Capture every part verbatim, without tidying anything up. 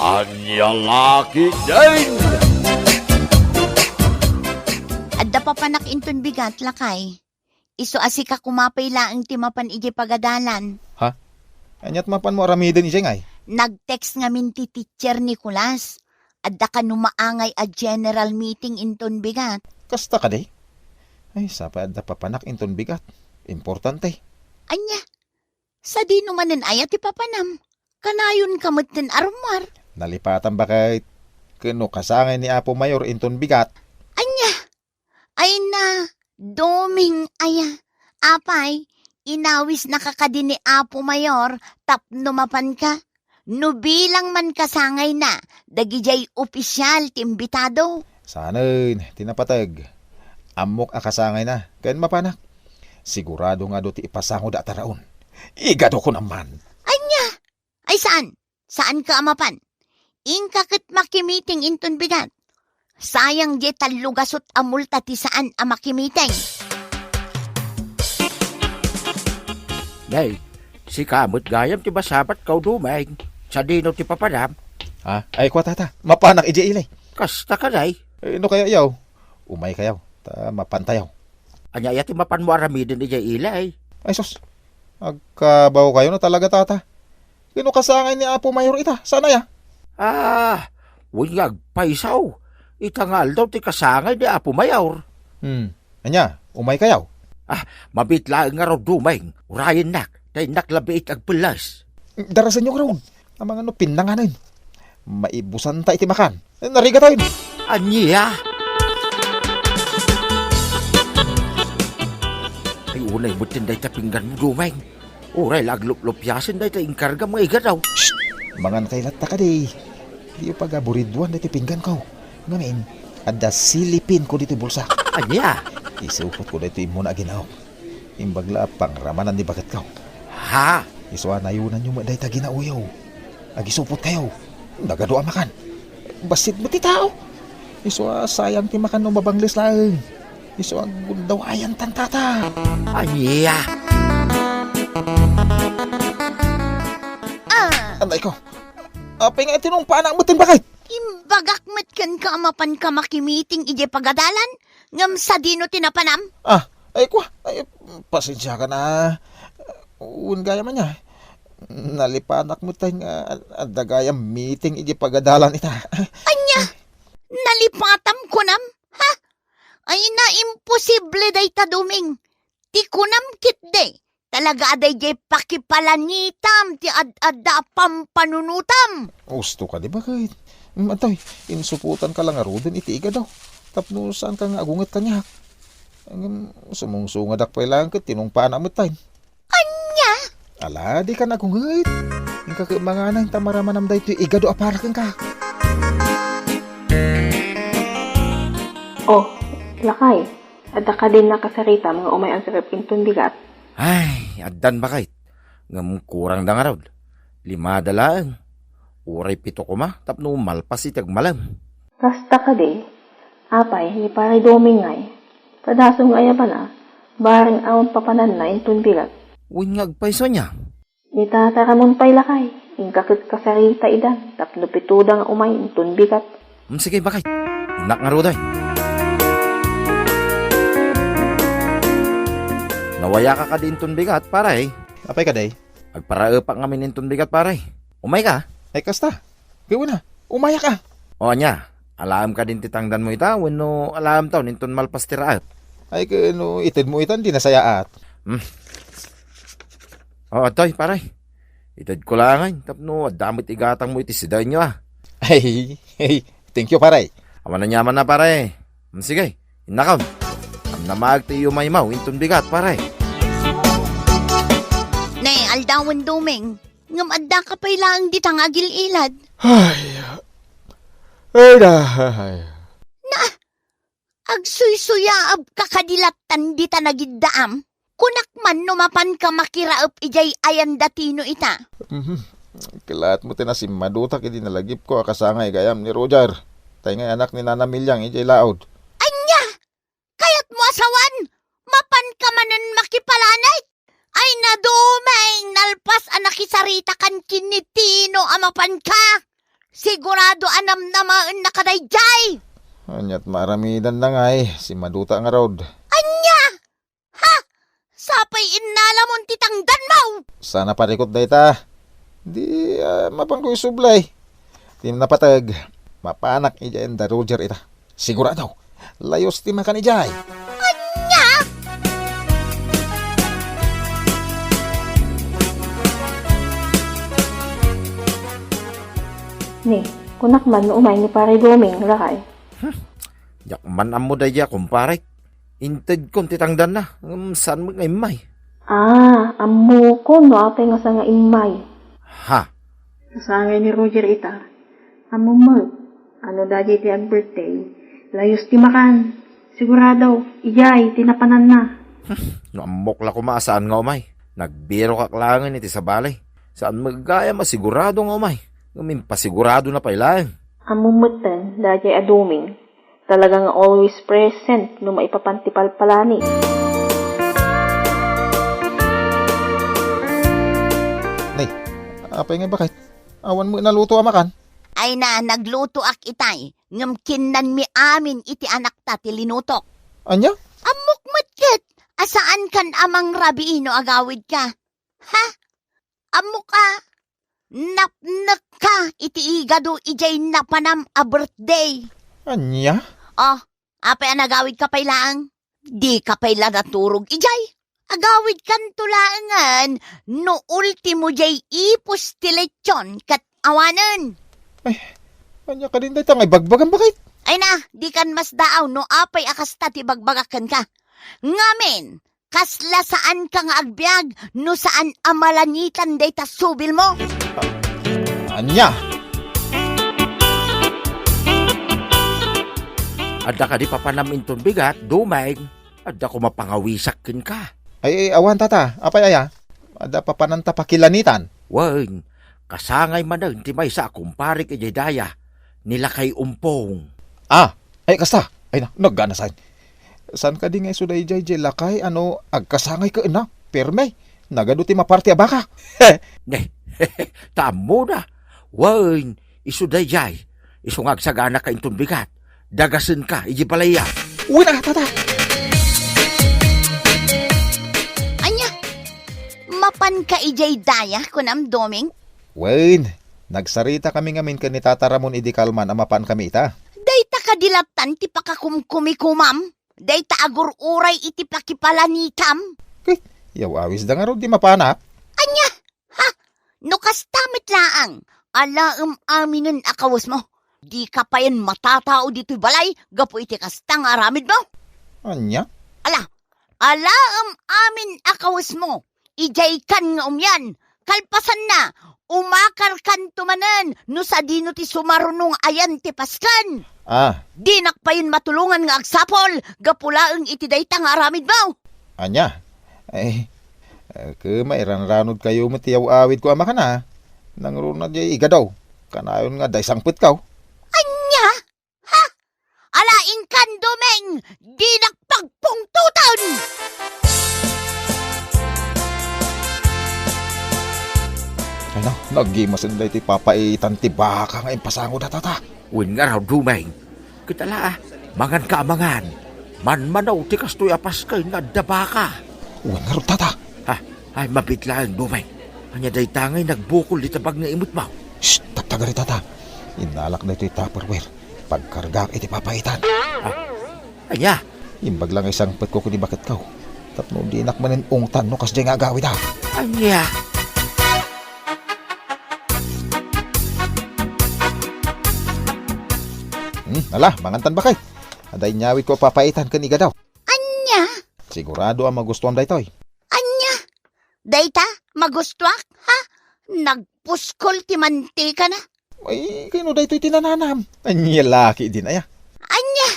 Ania la ketdin? Adda papanak inton bigat, lakay. Isu a sika koma pay laeng ti mapan idiay pagadalan. Ha? Aniat mapanmo aramiden idiay ngay? Nag-text ngamin ti teacher Nicolas. Adda kano maangay a general meeting inton bigat. Kasta kadi? Ay, sapay adda papanak inton bigat. Importante. Ania? Sadino manen aya ti papanam? Kanayonka metten a rummuar. Nalipatan baket ket no kasangay ni Apo Mayor inton bigat. Ania? Ay na, Doming aya. Apay, inawisnaka kadi ni Apo Mayor tapno mapanka? No bilang man kasangayna, dagidiay opisial ti imbitado. Saanen ti napateg. Ammok a kasangayna ken mapanak. Sigurado nga adu ti ipasangoda a taraon. Igado ko naman. Ania? Ay saan? Saanka a mapan? Inka ket makimiting inton bigat. Sayang diay tallo gasut a multa ti saan a makimiting. Nay, sika met gayam ti masabatko, Doming. Sadino ti papanam? Ha? Ay, kua, tata. Mapanak idiay ili. Kasta kadi? Eh, no kaya yaw? Umaykayaw, ta mapantayaw. Ania aya ti mapanmo aramiden idiay ili? Ay sus, agkabawkayo no talaga, tata. Ken no kasangay ni Apo Mayor ita, saan aya? Ah, wen nga agpayso. Ita nga aldaw ti kasangay ni Apo Mayor. Hmm, ania, umaykayaw? Ah, mabiit laeng ngarud, Doming. Urayennak, ta innak la biit agpellas. Darasenyo ngarud. Amangan no pinnanganen. Maibusanta iti makan. Narigatayon. Ania? Ay, unay metten dayta pingganmo, Doming. Uray la agluplupiasen dayta inkargam nga igado. Shh! Mangankay latta kadi. Diyo pagaburiduan daytoy pingganko. Ngamin, adda silipinko ditoy bulsa. Ania? Isukotko daytoy immuna a ginaok. Imbag la a pangramanan ni baketko. Ha? Isu a nayonanyo met dayta ginaoyo. Agisupotkayo. Nagadu a makan. Bassit met ti tao. Isu a sayang ti makan no mabangles laeng. Isu a gundawayanta, tata. Ania? Ah! Anay ko. Apay nga iti nung panak met ti bakit? Imbagak met kenka a mapanka makimiting idiay pagadalan, ngem sadino ti napanam? Ah, ay, kua, ay, pasensiakan a. Wen gayam ania, nalipatak met nga adda gayam meeting idiay pagadalan ita. Ania? Nalipatam kunam? Ha? Ay na, imposible dayta, Doming. Ti kunam ketdi, talaga a daydiay pakipalanitam ti ad-adda a pampanunotam. Usto kadi, bakit? Mm, antoy, insupotanka la ngaruden iti igado. Tapno saanka nga agunget kaniak. Ngem sumungsungadak pay laeng ket tinungpaanna metten. Ania? Ala, dika nagunget. Inka ket manganay ta maramanam daytoy igado a para kenka. Oh, lakay, adda kadin nakasaritam nga umay agserep inton bigat? Ay, addan, bakit? Ngem kurangda ngarud. Limada laeng. Uray pito koma tapno malpas iti agmalem. Kasta kadi, apay, ni Pare Doming ngay, kadasem nga ayabana, bareng awan papananna inton bigat. Wen nga agpayso ania? Ni Tata Ramon pay lakay, inka ket kasarita ida, tapno pitoda nga umay inton bigat. Hmm, sige, bakit? Innak ngaruden. Nawayaka kadi inton bigat, pare? Apay kadi? Agparaepak ngamin inton bigat, pare. Umayka? Ay, kasta. Gawin na. Umayak a. O, ania? Alaem kadin ti tangdanmo ita wenno alaemton inton malpas ti raep? Ay, ket no itedmo itan, di nasayaat. Hmm. O, atoy, pare. Itedko laengen tapno adda met igatangmo iti sidaenyo a. Ay, ay, thank you, pare. Awan aniamanna, pare. Hmm, sige, innakon. Namnamaek ti iyumaymaw inton bigat, pare. Ne, aldawen, Doming. Ngem addaka pay laeng dita nga agil-ilad. Ay, ay, da, ay. Na, agsuysuyaabka kadi lattan dita nagiddaam. Kunak man no mapanka makiraep idiay ayan da Tino ita. Mhm. Kelaat mo ti nasimmadutak idi nalagipko a kasangay gayam ni Roger. Tay nga anak ni Nana Milyang idiay laod. Ania? Kayatmo a sawen? Mapanka manen makipalanay? Ay, na Doming, nalpas a nakisaritakan ken ni Tino a mapanka. Sigurado a namnamaenna kadaydiay! Ania't maaramidanna ngay, simmaduta ngarud. Ania? Ha? Sapay innalamon ti tangdanmo! Saan a parikut dayta. Di, ah, mapanko isublay. Ti napateg, mapanak idiay da Roger ita. Sigurado, layus ti makan idiay. Ania? Ni, kunak man no umay ni Pare Doming, lakay. Hmm, diak man ammo daydiay a kumparek. Intedkon ti tangdanna, ngem saan met nga immay. Ah, ammokon no apay nga saan nga immay. Ha? Nasangay ni Roger ita. Ammom met, a no daydiay ti ag-birthday, layus ti makan. Sigurado, idiay ti napananna. Hmm, no ammok la koma a saan nga umay. Nagbirokak laengen iti sabali. Saan met gayam a sigurado nga umay. Ngem impasigurado na pay laeng. Ammom metten, daydiay a Doming. Talaga nga always present no maipapan ti palpalani. Nay, apay nga bakit? Awan mo naluto a makan? Ay na, naglutoak itay, ngem kinnanmi amin iti anakta ti linutok. Ania? Ammok met ket, a saankan a mangrabii no agawidka. Ha? Ammok a, napnekka iti igado idiay napanam a birthday. Ania? Oh, apay a nagawidka pay laeng? Dika pay la naturog idiay. Agawidkanto laengen no ultimo diay ipus ti lechon ket awanen. Ay, ania kadin dayta nga ibagbagam, bakit? Ay na, dikan masdaaw no apay a kasta ti bagbagak kenka. Ngamin, kasla saanka nga agbiag no saan a malanitan dayta subilmo? Ania? Adda kadi papanam inton bigat, Doming? Adda koma pangawisak kenka. Ay, ay, awan, tata. Apay aya? Adda papananta pakilanitan. Wen, kasangay manen ti maysa a kumparek idiay daya, ni Lakay Umpong. Ah, ay, kasta. Ay na, nagganasan. Saan kadi nga isu daydiay diay lakay a no agkasangay kenna? Perme. Nagadu ti maparti a baka. Ne, ta ammona. Wen, isu daydiay. Isu nga agsagana ka inton bigat. Dagasen ka, iti balay a. Uy na, tata! Ania? Mapan ka idiay daya, kunam, Doming? Wen, nagsarita kami ngamin ken ni Tata Ramon idi kalman a mapan kami ita. Dayta kadi lattan ti pakakumkumikumam? Dayta agur-uray iti pakipalanitam? Ket, yaw-awis da ngarud di mapanak. Ania? Ha? No kasta met laeng, alaem aminen a kawesmo. Dika payen matatao ditoy balay gapu iti kasta nga aramidmo. Ania? Ala, alaem amin a kawesmo. Idiaykan nga umian, kalpasanna, umakarkanto manen no sadino ti sumaruno nga ayan ti pasken. Ah. Dinak payen matulongan nga agsapul gapu laeng iti dayta nga aramidmo. Ania? Ay, eh, ke, mairanranod kayo met ti yaw-awidko a makana. Nangruna diay igadaw. Kanayon nga adda isangpetkaw. Ania? Ha? Ala, inkan, Doming! Dinak pagpungtotan! Ay na, naggimasen daytoy papaitan ti baka nga impasangoda, tata. Wen ngarud, Doming. Ket ala, manganka a mangan. Manmanaw ti kastoy a pasken nga adda baka. Wen ngarud, tata. Ha? Ay, mabiit laeng, Doming. Ania dayta ngay nagbukol iti tabag nga imutmo? Shh! Tagtagari, tata. Innalak daytoy Tupperware. Pagkargaak iti papaitan. Ha? Ania? Imbag la nga isangpetko ken ni baketko. Tapno dinak manen ungtan no kasdiay nga agawida. Ania? Hmm, ala, mangantan, bakay. Adda inyawidko a papaitan ken igadaw. Ania? Sigurado a magustuam daytoy. Ania? Dayta, magustuak, ha? Nagpuskol ti mantikana. Ay, kayno daytoy ti nananam? Ania la ketdin aya? Ania?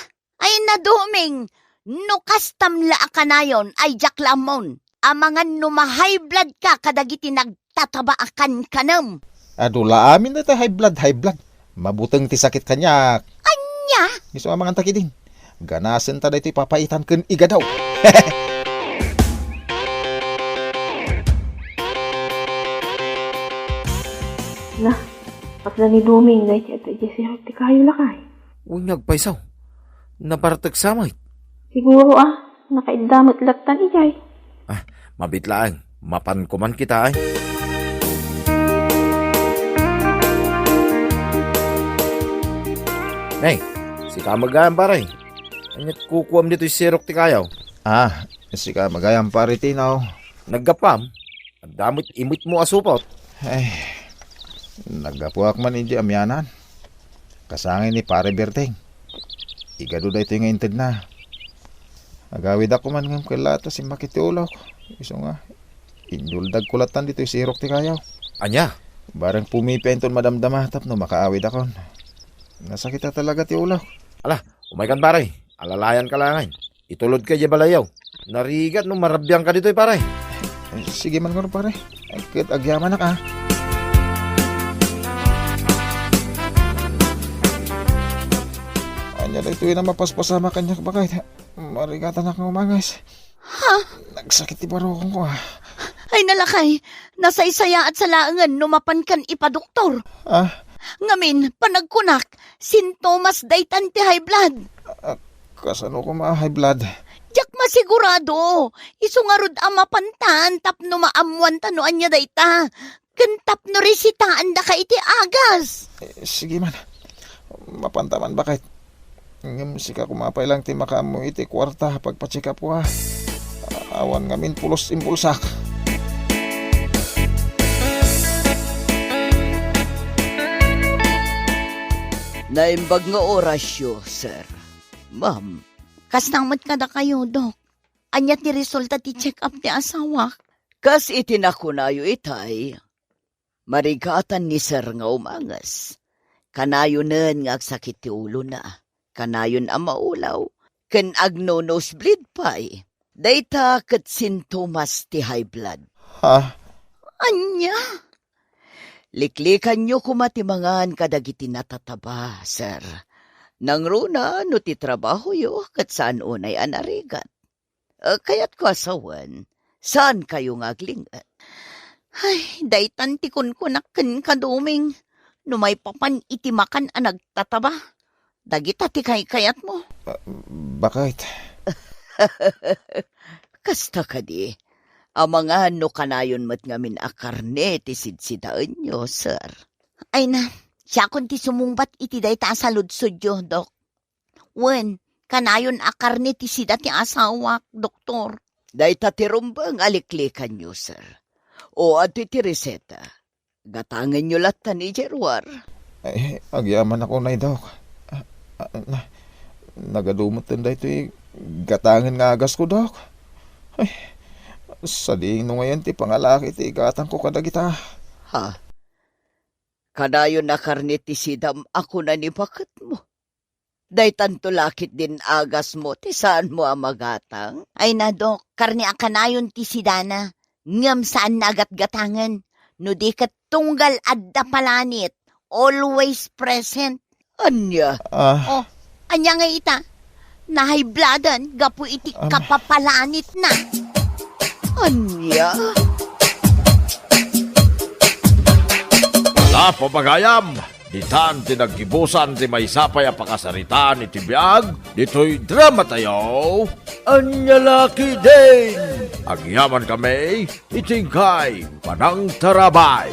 Ay, na, Doming, no kastam la a kanayon, ay diak la ammon. Amangan no ma-high blood ka kadagiti nagtataba a kankanem. Adu la amin dayta high blood, high blood. Mabuteng ti sakit kaniak. Ania? Isu a manganta ketdin. Ganasenta daytoy papaitan ken igadaw. Na, Kasla ni Doming dayta idiay sirok ti kayo, lakay. Wen nga agpayso. Nabartek sa met. Siguro, ah, nakaidda met lattan idiay. Ah, mabit laeng. Mapan koman kita, ay. Nay, sika met gayam, pare. Ania't kukuam ditoy sirok ti kayo? Ah, sika met gayam, pare Tino. Naggapuam? Adda met imetmo a supot. Ay, naggapuak man idiay amianan. Kasangay ni Pare Berting. Igadu daytoy nga intedna. Agawidak koman ngem ket la ta simmakit ti ulok. Isu nga, inyuldag ko lattan ditoy sirok ti kayo. Ania? Bareng pumipienton madamdama tapno makaawidakon. Nasakit a talaga ti ulok. Ala, umaykan, pare. Alalayanka laengen. Itulodka idiay balayyo. Narigat no marabiangka ditoy, pare. Eh, sige man ngarud, pare. Eh, ket agyamanak, ah. Ania daytoy a mapaspasamak kaniak, baket? Marigatanak nga umanges. Ha? Nagsakit ti barukongko, ah. Ay, nalakay, nasaysayaat sa laengen no mapankan ipadoktor. Ah? Ngamin, panagkunak, sintomas daytan ti high blood. Ah, kasano koma high blood? Diak masigurado. Isu ngarud a mapantan tapno maammuanta no ania dayta. Ken tapno resitaandaka iti agas. Eh, sige man. Mapanta man, baket. Ngem sika koma pay lang ti makaammo iti kuarta a pagpa-check-up ko, ha. Awan ngamin pulos imbulsak. Naimbag nga orasyo, sir. Ma'am. Kasna met kadakayo, Dok. Ania ti resulta ti check-up ti asawak? Kas iti nakunayo itay, marigatan ni Sir nga umanges. Kanayonen nga agsakit ti ulona. Kanayon a maulaw. Ken agno-nosebleed pay. Dayta ket sintomas ti high blood. Ha? Ania? Liklikanyo koma ti mangan kadagiti natataba, sir. Nangruna no ti trabahoyo ket saan unay a narigat. Eh, kayatko a sawen, saankayo nga agling-et? Ay, daytan ti kunkunak kenka, Doming. No maipapan iti makan a nagtataba, dagita ti kaykayatmo. Ah, baket? Kasta kadi, amangan no kanayon met ngamin a karne ti sidsidaenyo, sir. Ay na, siakon ti sumungbat iti dayta a saludsodyo, Dok. Wen, kanayon a karne ti sida ti asawak, doktor. Dayta ti rumbeng a liklikanyo, sir. O, adtoy ti reseta. Gatangenyo latta ni Jeruar. Ay, agyamanak unay, Dok. Ah, ah, na, nagadu metten daytoy gatangen nga agasko, Dok. Ay, sadino ngayen ti pangalaki ti igatangko kadagita. Ha? Kanayon a karne ti sidam a kuna ni baketmo. Daytanto la ketdin agasmo ti saanmo a magatang? Ay na, Dok, karne a kanayon ti sidana, ngem saanna a gatgatangen, no di ket tunggal adda palanit, always present. Ania? Ah. Oh, ania nga ita? Nahaybladan gapu iti Am- kapapalanitna. Ania? Ala, papagayam! Ditan ti naggibusan ti maysa pay a pakasaritaan iti biag ditoy dramatayo, Ania La Ketdin! Agyaman kami iti inkay panangtarabay.